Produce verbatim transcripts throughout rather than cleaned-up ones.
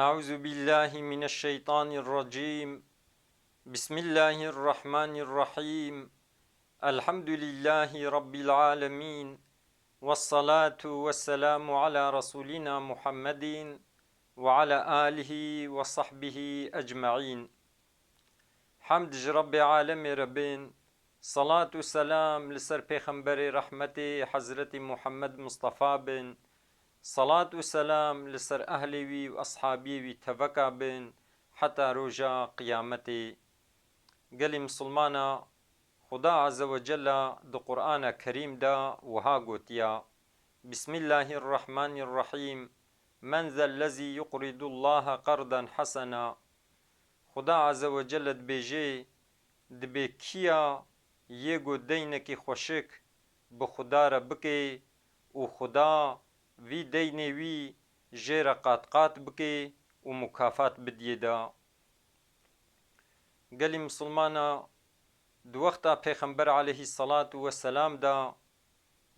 أعوذ بالله من الشيطان الرجيم. بسم الله الرحمن الرحيم. الحمد لله رب العالمين. والصلاة والسلام على رسولنا محمد وعلى آله وصحبه أجمعين. Hemd ji Rebbê alemê re bin, salat û selam li ser Pêxemberê rehmetê Hezretî Muhammed Mustafa bin, salat û selam li ser ehlê wî û eshabiyê wî teveka bin, heta roja qiyametê. Gelî misilmana, Xuda Azze ve Cella di Qur'ana Kerîm de wiha gotiya, Bismillahirrahmanirrahîm, Men zellezî yuqridullaha qardan hasena. Xuda Azze ve Celle dibêje, dibê kiya yê ku deynekî xweşik bi Xuda re bike û Xuda vî deynê wî jê re qat qat bike û mukafat bidiyê de. Gelî misilmana, di wexta Pêxember aleyhî selat û weselam de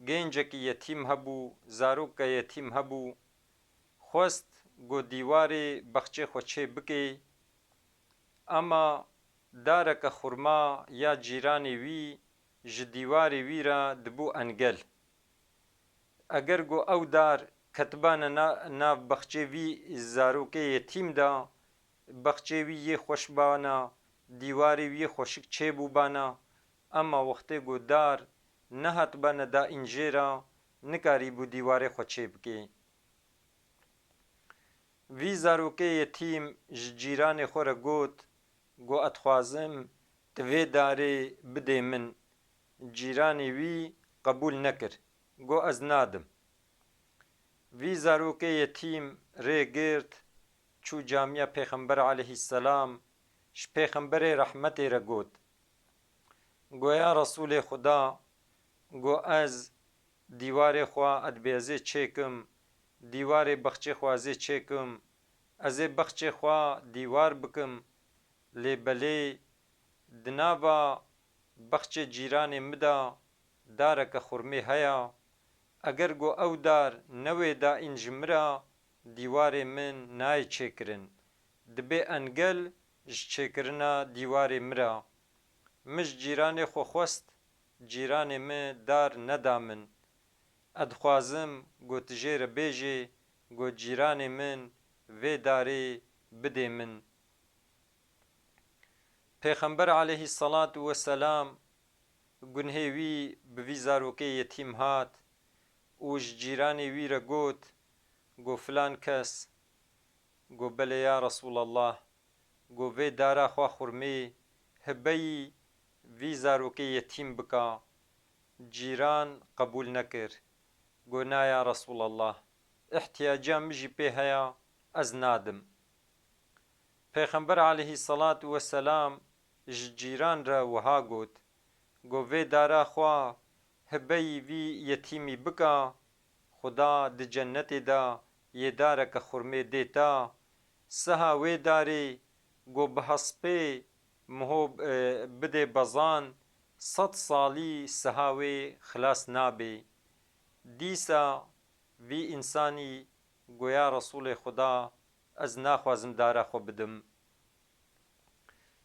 gencekî yetîm hebû, zaroke yetîm hebû, xwest ku dîwarê bexçê xwe çê bike, ema dareke xurma ya cîranê wî ji dîwarê wî re dibû engel. Eger ku ew dar ketibane na-, nav bexçê vî zarokê yetîm de, bexçê wî yê xweş bana, dîwarê wî yê xweşik çêbûbana, ema wextê ku dar nehatibane da în jê re, nikarîbû dîwarê xwe çê bike. Vî zarokê yetîm ji cîranê xwe re got, go, "Ez dixwazim tu vê darê bidê min." Cîranê wî qebûl nekir. Go, "Ez nadim." Vî zarokê yetîm rê girt, çû camiya Pêxember aleyhisselam, ji Pêxemberê rehmetê re got, go, "Ya Resûlê Xuda, go, ez dîwarê xwe, ez dibê ez ê çêkim, dîwarê bexçê xwe ez ê çêkim, ez ê bexçê xwe dîwar bikim, lê belê di nava bexçê cîranê min de dareke xurmê heye, eger go ew dar newê da în ji min re, dîwarê min nayê çêkirin, dibê engel ji çêkirina dîwarê min re. Min ji cîranê xwe xwest, cîranê min dar neda min. Ez dixwazim go tu jê re bêjê, go cîranê min vê darê bidê min." Pêxember aleyhisselatu vesselam gunhê wî bi vî zarokê yetîm hat û ji cîranê wî re got, go, "Filan kes," go, "Belê ya Resûlallah," go, "Vê dara xwe xurmê hibeyî vî zarokê yetîm bika." Cîran qebûl nekir. Go, "Na ya Resûlallah, îhtiyaciya min jî pê heye, ez nadim." Pêxember aleyhisselatu vesselam ji cîran re wiha got, go, "Vê dara xwe hibeyî vî yetîmî bika, Xuda di cennetê de yê dareke xurmê dê te. Siha wê darê go bi hespê miho, e, bidê bezan, sed salî siha wê xilas nabê." Dîsa vî însanî go, "Ya Resûlê Xuda, ez naxwazim dara xwe bidim."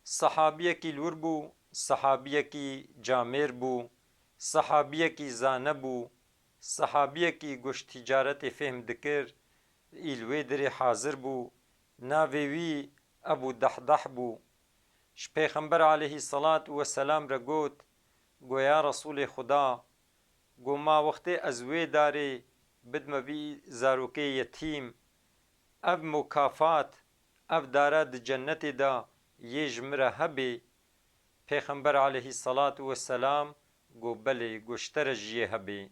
Sehabiyekî li wir bû, sehabiyekî camêr bû, sehabiyekî zane bû, sehabiyekî go ji tîcaretê fêhm dikir, î li wê dirê hazir bû, navê wî Ebû Dehdah bû. Ji Pêxember aleyhisselatu vesselam re got, go, "Ya Resûlê Xuda, go, ma wextê ez wê darê bidme vî zarokê yetîm, ev mukafat, ev dara di cennetê de yê ji min re hebê?" Pêxember aleyhisselatu vesselam go, "Belê, go ji te re jî yê hebê."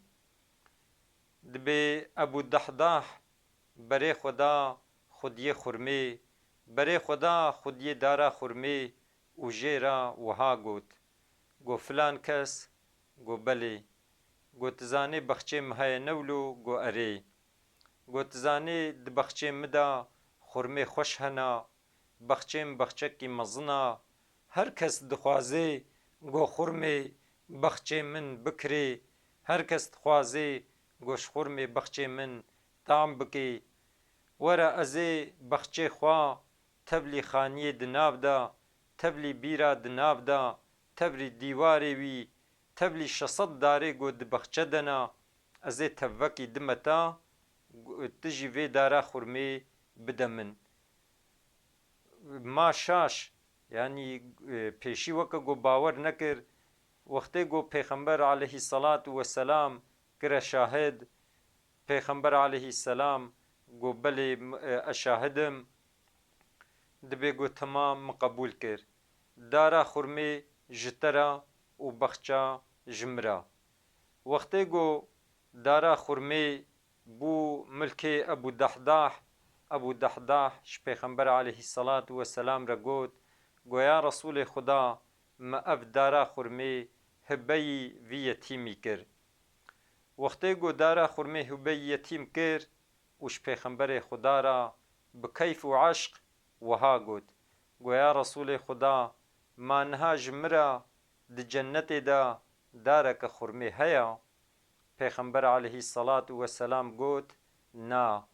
Dibê Ebû Dehdah berê xwe da xwediyê xurmê, berê xwe da xwediyê dara xurmê û jê re wiha got, go, "Filan kes," go, "Belê." Go, "Tu zanê bexçê min heye ne wilo?" Go, "Erê." Go, "Tu zanê di bexçê min de xurmê xweş hena, bexçê min bexçekî mezin a. Her kes dixwazê go xurmê bexçê min bikirê, her kes dixwazê go ji xurmê bexçê min tam bikê." Were ez ê bexçê xwe tevlî xaniyê di nav de, tevlî bîra di nav de, tevlî dîwarê wî, tevlî şeş sed darê ku di bexçe de ne, ez ê tevvekî dime te, tu jî vê dara xurmê bide min. Ma şaş, yanî, e, pêşî weke ku bawer nekir, wextê ku Pêxember aleyhî selat û weselam kire şahid, Pêxember aleyhî selam got, belê, m-, e, ez şahid im, dibê got, temam, min qebûl kir. Dara xurmê ji te re û bexça ji min re. Wextê ku dara xurmê bû milkê Ebû Dehdah, Ebû Dehdah ji Pêxember aleyhî selat û weselam re got, got, ya Resûlê Xuda, me ev dara xurmê hibeyî vî yetîmî kir. Wextê ku dara xurmê hibeyî yetîm kir û ji Pêxemberê Xuda re bi keyf û eşq wiha got, got, ya Resûlê Xuda, ma niha ji min re di cennetê de dareke xurmê heye? Pêxember aleyhî selat û weselam got, na,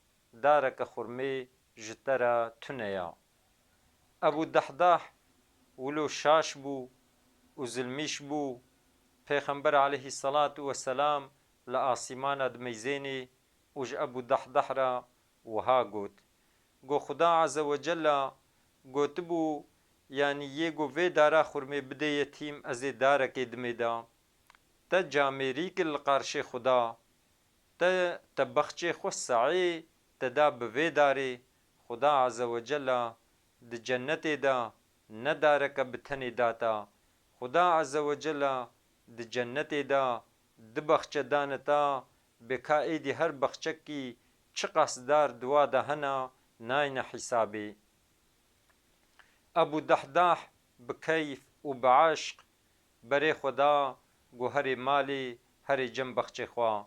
dareke xurmê ji te re tune ya. Ebû Dehdah wilo şaş bû û zilmîş bû. Pêxember aleyhî selat û weselam li asîmana dimeyzênê û ji Ebû Dehdah re wiha got, got, Xuda Azze ve Cella gotibû, yanî yê ku vê dara xurmê bidê yetîm, ez ê darekê dimê da. Te camêrî kir li qarşê Xuda. Te, te bexçê xwe se'yê te da bi vê darê. Xuda Azze ve Cella di cennetê de ne dareke bi tenê da te. Xuda Azze ve Cella di cennetê de du bexçe dane te, bê ka êdî her bexçekî çiqas dar di wa de hene, nayne hîsabê. Ebû Dehdah bi keyf û bi eşq berê xwe da, got, herê malê, herê cem bexçê xwe.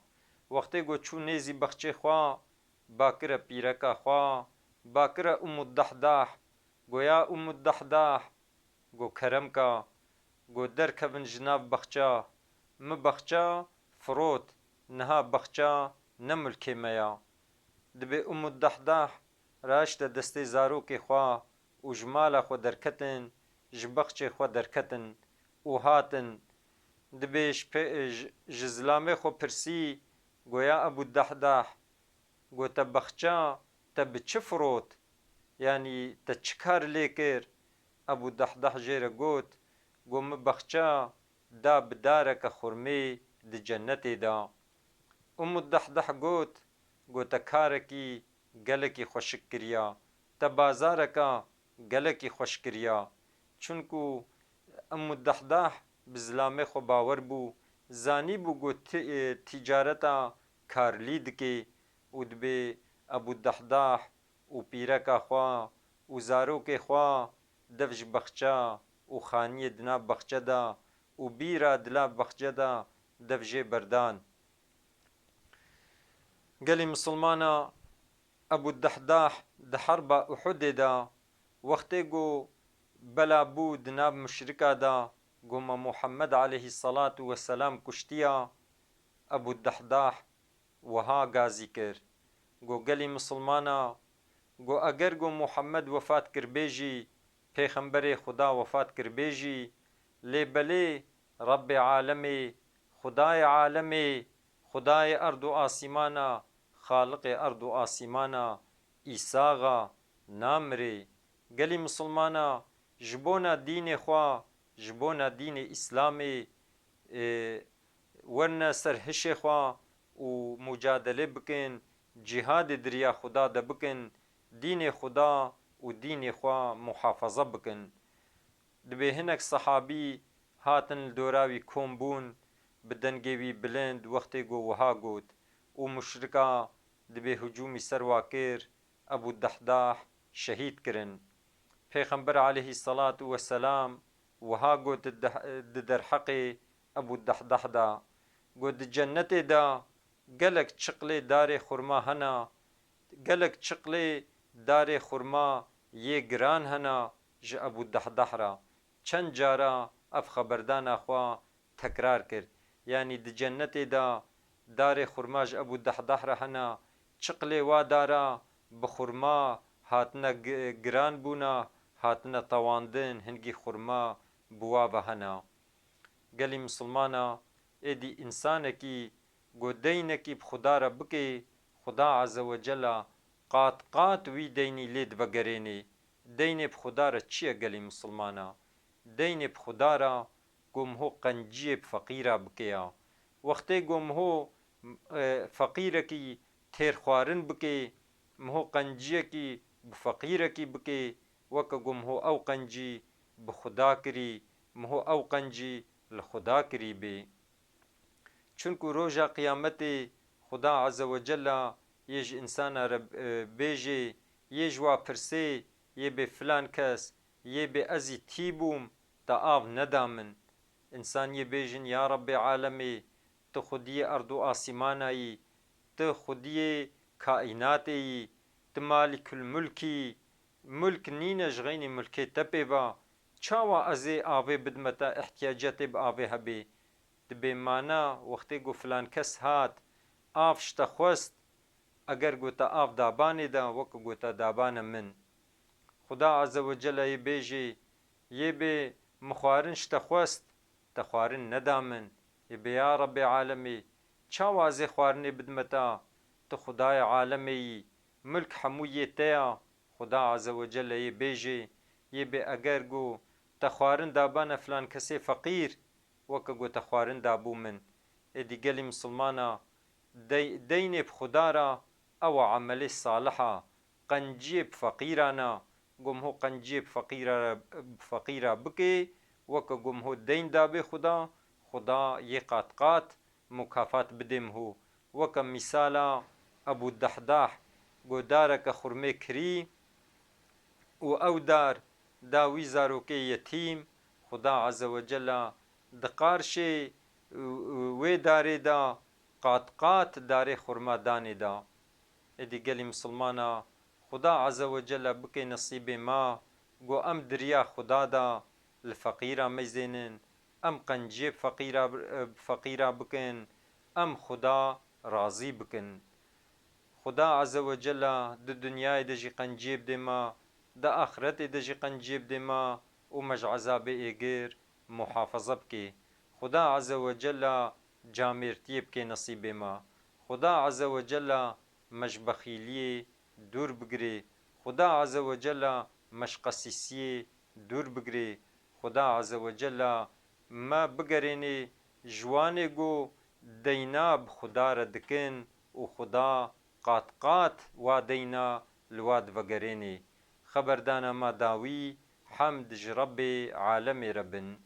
Wextê got çû nêzî bexçê xwe, ba kire pîreka xwe, ba kire Ummu Dehdah, got, ya Ummu Dehdah, got, kerem ke, got, derkevin ji nav bexça, min bexça firot, niha bexça ne milkê me ya. Dibê Ummu Dehdah raşte destê zarokê xwe û ji mala xwe derketin, ji bexçê xwe derketin û hatin. Dibê ji pê-, ji, ji zilamê xwe pirsî, got, ya Ebû Dehdah, got, te bexça te bi çi firot? Yanî te çi kar lê kir? Ebû Dehdah jê re got, got, min bexça da bi dareke xurmê di cennetê de. Ummu Dehdah got, got, te karekî gelekî xweşik kiriya, te bazareka gelekî xweş kiriya. Çunku Ummu Dehdah bi zilamê xwe bawer bû, zanîbû ku ti-, e, tîcareta karlî dike û dibê Ebû Dehdah û pîreka xwe û zarokê xwe dev ji bexça û xaniyê di nav bexçe de û bîra di nav bexçe de dev jê berdan. Gelî misilmana, Ebû Dehdah di herba Uhudê de wextê ku bela bû di nav muşrika de, ku me Muhammed aleyhî selatu weselam kuştiya, Ebû Dehdah wiha gazî kir. Got, gelî misilmana, got, eger got Muhammed wefat kiribê jî, pêxemberê Xuda wefat kiribê jî, lê belê Rebbê alemê, Xudayê alemê, Xudayê erd û asîmana, Xaliqê erd û asîmana, Îsa xa namirê. Gelî misilmana, ji bona dînê xwe, ji bona dînê Îslamê, ê, werine ser hişê xwe û mucadele bikin, cîhadê di riya Xuda de bikin, dînê Xuda û dînê xwe muhafaza bikin. Dibê hinek sehabî hatin li dora wî kom bûn, bi dengê wî bilind wextê ku wiha got û muşrika dibê hicûmî ser wa kir, Ebû Dehdah şehîd kirin. Pêxember aleyhî selatu weselam wiha got di deh-, di derheqê Ebû Dehdah de, got, di cennetê de gelek çiqlê darê xurma hene, gelek çiqlê darê xurma yê giran hene ji Ebû Dehdah re. Çend cara ev xeberdana xwe tekrar kir. Yanî di cennetê de darê xurma ji Ebû Dehdah re hene, çiqlê wa dara bi xurma hatine gi-, giran bûna, hatine tewandin, hingî xurma bi wa ve hena. Gelî misilmana, êdî însanekî ku deynekî bi Xuda re bike, Xuda Azze ve Cella qat qat wî deynî lê divegerênê. Deynê bi Xuda re çi ye gelî misilmana? Deynê bi Xuda re ku miho qenciyê bi feqîra bike ya. Wextê ku miho, e, feqîrekî têr xwarin bike, miho qenciyekî bi feqîrekî bike, weke ku miho ew qencî bi Xuda kirî, miho ew qencî li Xuda kirî bê. Çunku roja qiyametê Xuda Azze ve Cella yê ji însana re, e, bêjê, yê ji wa pirsê, yê bê filan kes, yê bê ez î tî bûm, te av neda min. Însan yê bêjin, ya Rebbê alemê, tu xwediyê erd û asîmana yî, tu xwediyê kaînatê yî, tu malikul mulk î, mulk nîne ji xeynî mulkê te pê va, çawa ez ê avê bidime te, îhtiyacetê bi avê hebê? Dibê mana, wextê ku filan kes hat, av ji te xwest, eger ku te av dabanê de, weke ku te dabane min. Xuda Azze ve Celle yê bêjê, yê bê min xwarin ji te xwest, te xwarin neda min. Yê bê ya Rebbê alemê, çawa ez ê xwarinê bidime te? Tu Xudayê alemê yî, milk hemû yê te ya. Xuda Azze ve Celle yê bêjê, yê bê eger ku te xwarin dabane filan kesê feqîr, weke ku te xwarin dabû min. Êdî gelî misilmana, dey-, deynê bi Xuda re, ew a emelê salih a, qenciyê bi feqîran a, ku miho qenciyê bi feqîra re, bi feqîra bike, weke ku miho deyn dabê Xuda, Xuda yê qat qat mukafat bidê miho. Weke mîsala Ebû Dehdah, ku dareke xurmê kirî û ew dar da wî zarokê yetîm, Xuda Azze ve Cella di qarşê wê darê de qat qat darê xurma danê da. Êdî gelî misilmana, Xuda Azze ve Celle bike nesîbê ma, ku em di riya Xuda de li feqîra meyzênin, em qenciyê bi feqîra, bi feqîra bikin, em Xuda razî bikin. Xuda Azze ve Celle di dinyayê de jî qenciyê bidê ma, di axiretê de jî qenciyê bidê ma û me ji ezabê êgir muhafaza bike. Xuda Azze ve Celle camêrtiyê bike nesîbê ma. Xuda Azze ve Celle me ji bexîliyê dûr bigirê. Xuda Azze ve Celle me ji qesîsiyê dûr bigirê. Xuda Azze ve Celle me bigerênê ji wanê ku deyna bi Xuda re dikin û Xuda qat qat wa deyna li wa divegerênê. Xeberdana ma dawî, hemd ji Rebbê alemê re bin.